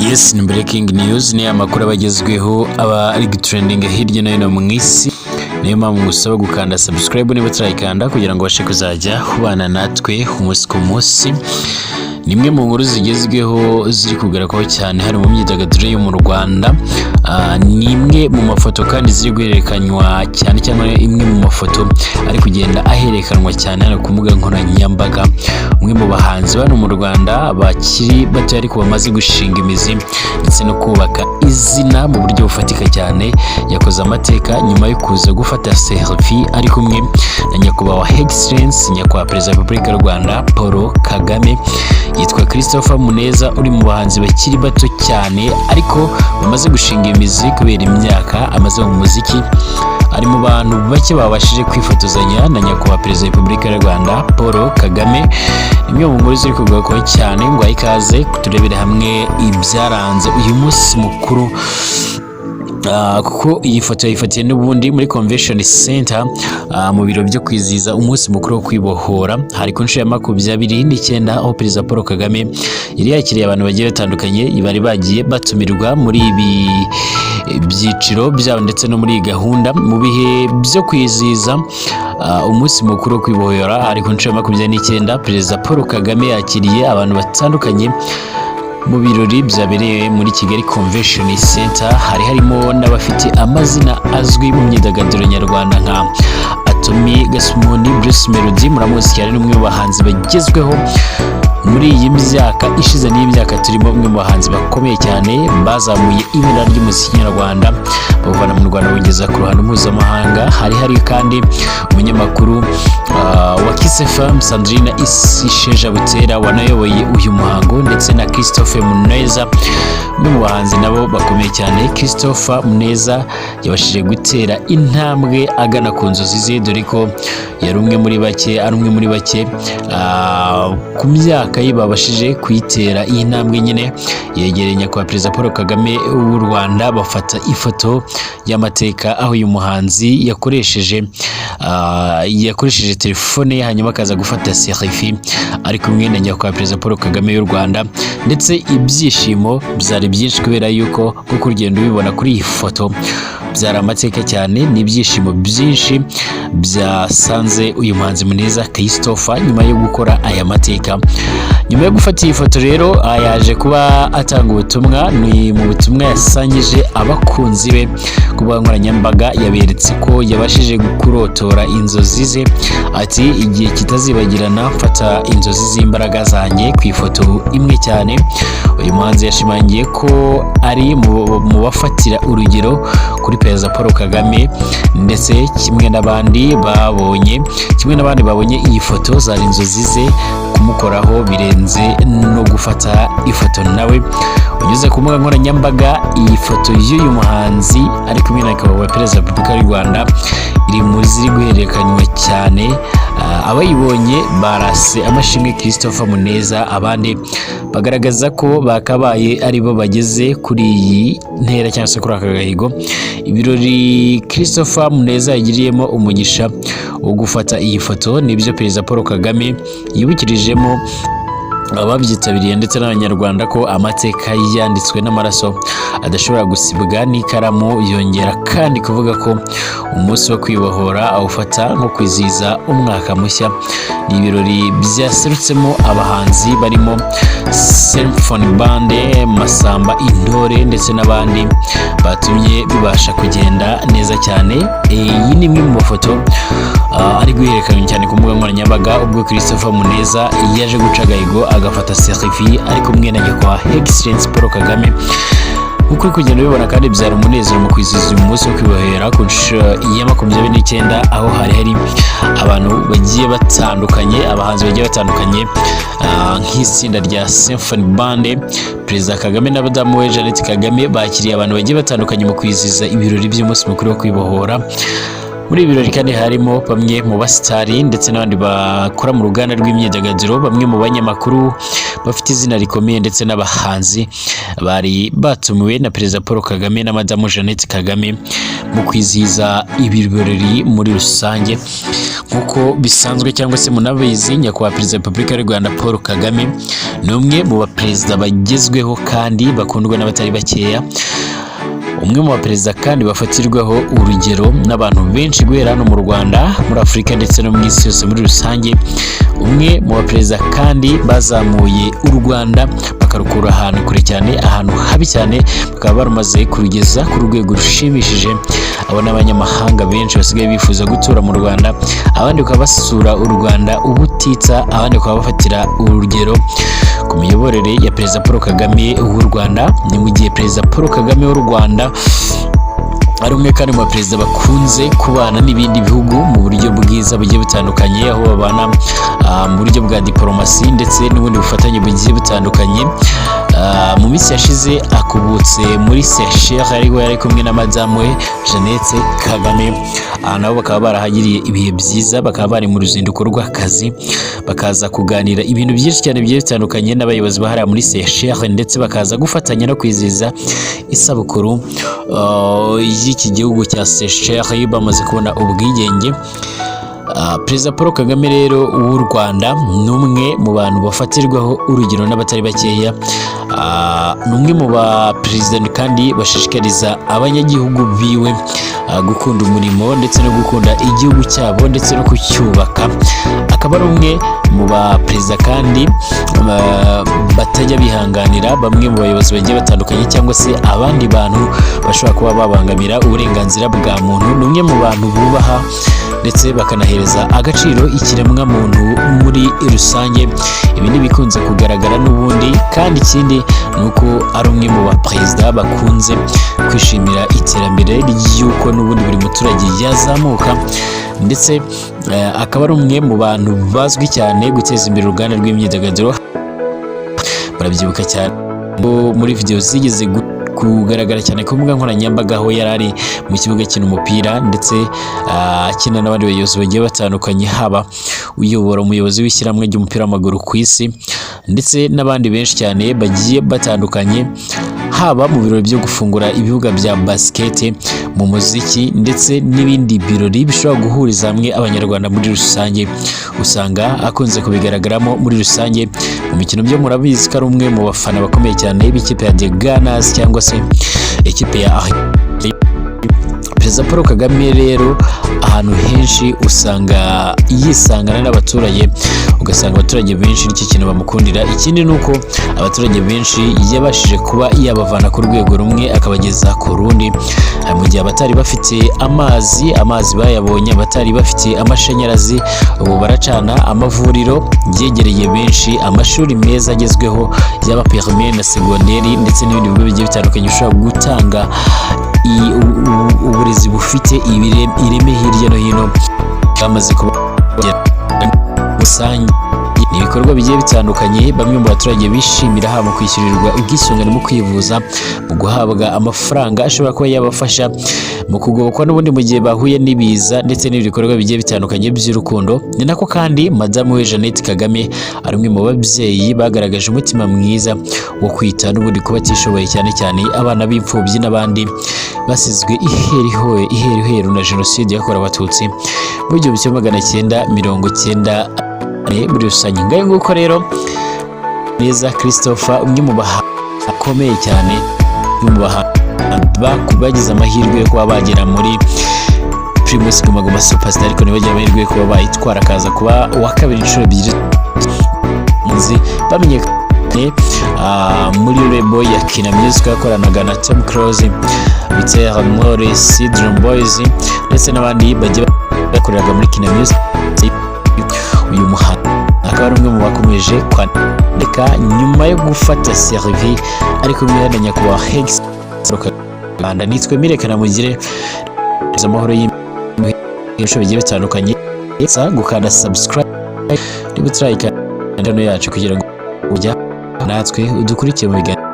Yes, ni breaking news, ni amakuru aba agezweho, aba ari gutrending hirya no hino mu isi. Niyo mpamvu ngusaba gukanda subscribe niba utarayikanda, kugira ngo ubashe kuzajya ubana natwe umunsi ku munsi. Ni imwe mu nkuru zigezweho ziri kugaragaraho cyane hano mu myidagaduro yo mu Rwanda. Ni imwe mu mafoto kandi ziri guhererekanywa cyane, cyangwa imwe mu mafoto ari kugenda ahererekanwa cyane hano ku mbuga nkoranyambaga. Umwe mu bahanzi hano mu Rwanda bakiri bato ariko bamaze gushinga imizi ndetse no kubaka izina mu buryo bufatika cyane, yakoze amateka nyuma yo kuza gufata selfie ari kumwe na Nyakubahwa Excellence, Nyakubahwa Perezida wa Repubulika y'u Rwanda Paul Kagame. Yitwa Christopher Muneza, uri mu bahanzi bakiri bato cyane ariko bamaze gushinga imizi kubera imyaka amaze mu muziki. Ari mu bantu bake babashije kwifotozanya na Nyakubahwa Perezida wa Repubulika y'u Rwanda Paul Kagame. Ni imwe mu nkuru ziri kugarukwaho cyane. Ngo ikaze turebere hamwe ibyaranze uyu munsi mukuru. Kuko iyi foto yayifatiye n'ubundi muri Convention Center, mu biro byo kwizihiza umunsi mukuru wo kwibohora. Hari ku nshuro ya 29, aho Perezida Paul Kagame yari yakiriye abantu bagiye batandukanye bari bagiye batumirwa muri ibi byiciro byabo ndetse no muri iyi gahunda mu bihe byo kwizihiza umunsi mukuru wo kwibohora. Hari ku nshuro ya 29, Perezida Paul Kagame yakiriye abantu batandukanye mu birori byabereye muri Kigali Convention Center. Hari harimo n'abafite amazina azwi mu myidagaduro nyarwanda nka Atomy Gasumuni, Bruce Melody, muramuzi cyane, ni umwe mu bahanzi bagezweho muri iyi myaka ishize n'iyi myaka turimo, umwe mu bahanzi bakomeye cyane bazamuye ibendera ry'umuziki nyarwanda, bawuvana mu Rwanda bawugeza ku ruhando mpuzamahanga. Hari kandi umunyamakuru wa Kiss FM, Sandrine Isheja Butera, wanayoboye uyu muhango, ndetse na Christophe Muneza, umwe mu bahanzi nabo bakomeye cyane. Christopher Muneza yabashije gutera intambwe agana ku nzozi ze, dore ko yari umwe muri bake, ari umwe muri bake ku myaka ye babashije kuyitera iyi ntambwe nyine. Yegereye Nyakubahwa Perezida Paul Kagame w'u Rwanda, bafata ifoto y'amateka, aho uyu muhanzi yakoresheje telefone ye, hanyuma akaza gufata selfie ari kumwe na Nyakubahwa Perezida Paul Kagame y'u Rwanda. Ndetse ibyishimo byari byinshi kubera yuko, nk'uko ugenda ubibona kuri iyi foto, byari amateka cyane. Ni ibyishimo byinshi byasanze uyu muhanzi Muneza Christopher nyuma yo gukora aya mateka. Nyuma yo gufata iyi foto rero, yaje kuba atanga ubutumwa. Ni mu butumwa yasangije abakunzi be ku mbuga nkoranyambaga, yaberetse ko yabashije kurotora inzozi ze. Ati: "Igihe kitazibagirana, mfata inzozi z'imbaraga zanjye ku ifoto imwe cyane." Uyu muhanzi yashimangiye ko ari mu bafatira urugero kuri Perezida Paul Kagame, ndetse kimwe n'abandi babonye iyi foto, zari inzozi ze kumukoraho birenze no gufata ifoto nawe. Unyuze ku mbuga nkoranyambaga, iyi foto y'uyu muhanzi ari kumwe na Nyakubahwa Perezida wa Repubulika y'u Rwanda iri mu ziri guhererekanywa cyane. Abayibonye barase amashimwe Christopher Muneza, abandi bagaragaza ko bakabaye aribo bageze kuri iyi ntera cyangwa se kuri aka gahigo. Ibirori Christopher Muneza yagiriyemo umugisha wo gufata iyi foto nibyo Perezida Paul Kagame yibukirijemo ababyitabiriye ndetse n'Abanyarwanda ko amateka yanditswe n'amaraso adashobora gusibwa n'ikaramu. Yongera kandi kuvuga ko umunsi wo kwibohora awufata nko kwizihiza umwaka mushya. Ni ibirori byaserutsemo abahanzi barimo Symphony Band, Masamba Intore ndetse n'abandi batumye bibasha kugenda neza cyane. Iyi ni imwe mu mafoto ari guhererekanywa cyane ku mbuga nkoranyambaga, ubwo Christopher Muneza yaje guca agahigo agafata selfie ari kumwe na Nyakubahwa Excellence Paul Kagame. Nk'uko uri kugenda ubibona kandi, byari umunezero mu kwizihiza uyu munsi wo kwibohera ku nshuro ya 29, aho hari hari abantu bagiye batandukanye, abahanzi bagiye batandukanye, nk'itsinda rya Symphony Band. Perezida Kagame na madamu we Jeannette Kagame bakiriye abantu bagiye batandukanye mu kwizihiza ibirori by'umunsi mukuru wo kwibohora. Muri ibi birori kandi harimo bamwe mu basitari ndetse n'abandi bakora mu ruganda rw'imyidagaduro, bamwe mu banyamakuru bafite izina rikomeye ndetse n'abahanzi bari batumiwe na Perezida Paul Kagame na Madamu Jeannette Kagame mu kwizihiza ibi birori muri rusange. Nk'uko bisanzwe cyangwa se munabizi, Nyakubahwa Perezida wa Repubulika y'u Rwanda Paul Kagame ni umwe mu baperezida bagezweho kandi bakundwa n'abatari bakeya, umwe mu baperezida kandi bafatirwaho urugero n'abantu benshi guhera hano mu Rwanda, muri Afurika ndetse no mu isi yose muri rusange, umwe mu baperezida kandi bazamuye u Rwanda bakarukura ahantu kure cyane, ahantu habi cyane, bakaba barumaze kurugeza ku rwego rushimishije, abo n'abanyamahanga benshi basigaye bifuza gutura mu Rwanda, abandi bakaba basura u Rwanda ubutitsa, abandi bakaba bafatira urugero ku miyoborere ya Perezida Paul Kagame w'u Rwanda. Ni mu gihe Perezida Paul Kagame w'u Rwanda ari umwe kandi mu baperezida bakunze kubana n'ibindi bihugu mu buryo bwiza bugiye butandukanye, aho babana mu buryo bwa diporomasi ndetse n'ubundi bufatanye bugiye butandukanye. Mu minsi yashize akubutse muri Seychelles, ariko yari kumwe na madamu we Jeannette Kagame. Nabo bakaba barahagiriye ibihe byiza, bakaba bari mu ruzinduko rw'akazi, bakaza kuganira ibintu byinshi cyane bigiye bitandukanye n'abayobozi bahariya muri Seychelles, ndetse bakaza gufatanya no kwizihiza isabukuru y'iki gihugu cya Seychelles bamaze kubona ubwigenge. Perezida Paul Kagame rero w'u Rwanda ni umwe mu bantu bafatirwaho urugero n'abatari bakeya. Ni umwe mu baperezida kandi bashishikariza abanyagihugu biwe gukunda umurimo ndetse no gukunda igihugu cyabo ndetse no kucyubaka. Akaba ari umwe mu baperezida kandi batajya bihanganira bamwe mu bayobozi bagiye batandukanye cyangwa se abandi bantu bashobora kuba babangamira uburenganzira bwa muntu. Ni umwe mu bantu bubaha ndetse bakanahereza agaciro ikiremwamuntu muri rusange. Ibi ni ibikunze kugaragara n'ubundi. Kandi ikindi ni uko ari umwe mu baperezida bakunze kwishimira iterambere ry'uko n'ubundi buri muturage yazamuka, ndetse akaba ari umwe mu bantu bazwi cyane guteza imbere uruganda rw'imyidagaduro. Barabyibuka cyane muri video zigeze kugaragara cyane ku mbuga nkoranyambaga, aho yari ari mu kibuga akina umupira ndetse akina n'abandi bayobozi bagiye batandukanye, haba uyobora umuyobozi w'ishyirahamwe ry'umupira w'amaguru ku isi ndetse n'abandi benshi cyane bagiye batandukanye, haba mu birori byo gufungura ibibuga bya basket, mu muziki ndetse n'ibindi birori bishobora guhuriza hamwe Abanyarwanda muri rusange, usanga akunze kubigaragaramo muri rusange. Mu mikino byo murabizi ko ari umwe mu bafana bakomeye cyane b'ikipe ya The Gunners cyangwa se ikipe ya. Perezida Paul Kagame rero ahantu henshi usanga yisangana n'abaturage, ugasanga abaturage benshi nicyo kintu bamukundira. Ikindi ni uko abaturage benshi yabashije kuba yabavana ku rwego rumwe akabageza ku rundi. Mu gihe abatari bafite amazi, amazi bayabonye, abatari bafite amashanyarazi ubu baracana, amavuriro yegereye benshi, amashuri meza agezweho yaba primaire na segonderi ndetse n'ibindi bigo bigiye bitandukanye bishobora gutanga uburezi bufite ireme hirya no hino bamaze kuba rusange. Ni ibikorwa bigiye bitandukanye bamwe mu baturage bishimira, haba mu kwishyurirwa ubwisungane mu kwivuza, mu guhabwa amafaranga ashobora kuba yabafasha mu kugobokwa n'ubundi mu gihe bahuye n'ibiza, ndetse n'ibindi bikorwa bigiye bitandukanye by'urukundo. Ni nako kandi Madamu we Jeannette Kagame ari umwe mu babyeyi bagaragaje umutima mwiza wo kwita n'ubundi ku batishoboye, cyane cyane abana b'imfubyi n'abandi basizwe iheruheru na Jenoside yakorewe Abatutsi mu 1990 muri rusange. Ngayo nguko rero, neza Christopher, umwe mu bahanzi bakomeye cyane, umwe mu bahanzi bagize amahirwe yo kuba bagera muri Primus Guma Guma Superstar ariko ntibagire amahirwe yo kuba bayitwara, akaza kuba uwa kabiri inshuro ebyiri nzi bamenyekanye muri label ya Kina Music yakoranaga na Tom Close, Butera Knowless, Dream Boys ndetse n'abandi bagiye bakoreraga muri Kina Music. Uyu muhanzi akaba ari umwe mu bakomeje kwandika nyuma yo gufata serivi ari kumwe na Nyakubahwa Hex Rwanda. Nitwe Mire Mugire amahoro y'ibikoresho bigiye bitandukanye. Gukanda subscribe niba utarayikanda yacu kugira ngo ujya natwe udukurikire mu biganiro.